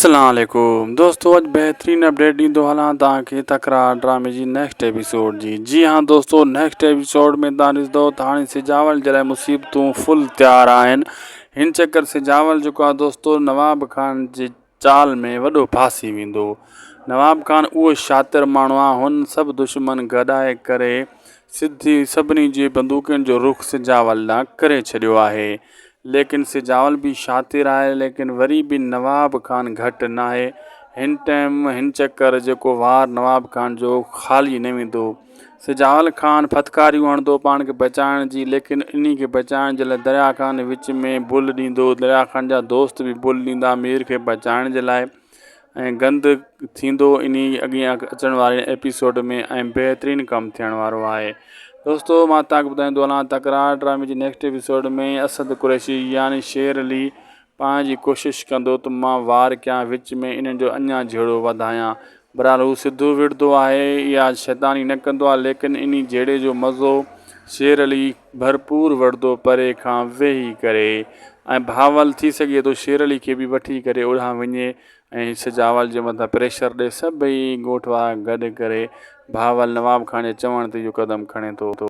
اسلام عليڪم دوستو اڄ بهترين اپڊيٽ ڏيندو هلان توهان کي تڪرار ڊرامي جي نيڪسٽ ايپيسوڊ جي جي ها دوستو نيڪسٽ ايپيسوڊ ۾ توهان ڏسندو ته هاڻي سجاول جي لاء مصيبتون فل تيار آهن هن چڪر سجاول جيڪو آهي دوستو نواب خان جي چال ۾ وڏو ڦاسي ويندو نواب خان اهو شاطر ماڻهو آهي هن سڀ دشمن گڏائي ڪري سڌي سڀني جي بندوقن جو رخ سجاول ڏانهن ڪري ڇڏيو آهي ليڪن سجاول به شاطر آهي ليڪن وري به نواب خان گهٽ ناهي هن ٽائيم هن چڪر جيڪو وار نواب خان جو خالي نه ويندو سجاول خان ڦٿڪاريون هڻندو پاڻ کي بچائڻ جي ليڪن انهي کي بچائڻ جي لاء دريا خان وچ ۾ بل ڏيندو دريا خان جا دوست به بل ڏيندا مير کي بچائڻ جي لاء ۽ گند ٿيندو انهي اڳيان اچڻ واري ايپيسوڊ ۾ ۽ بهترين ڪم ٿيڻ وارو آهي دوستو مان تهان کي ٻڌائيندو هلان تڪرار ڊرامي جي نيڪسٽ ايپيسوڊ ۾ اسد قريشي يعني شير علي پنهنجي ڪوشش ڪندو ته مان وار ڪيان وچ ۾ انهن جو اڃا جهيڙو وڌايان بهرحال هو سڌو وڙهندو آهي اها شيطاني نه ڪندو آهي ليڪن انهي جهيڙي جو مزو شير علي ڀرپور وڙهندو پري کان ويهي ڪري ۽ بهاول ٿي سگهي ٿو شير علي کي به وٺي ڪري اوڏانهن وڃي ۽ سجاول جي مٿان پريشر ڏئي سڀئي ڳوٺ وارا گڏ ڪري بهاول نواب خان جي چوڻ تي اهو قدم کڻي ٿو.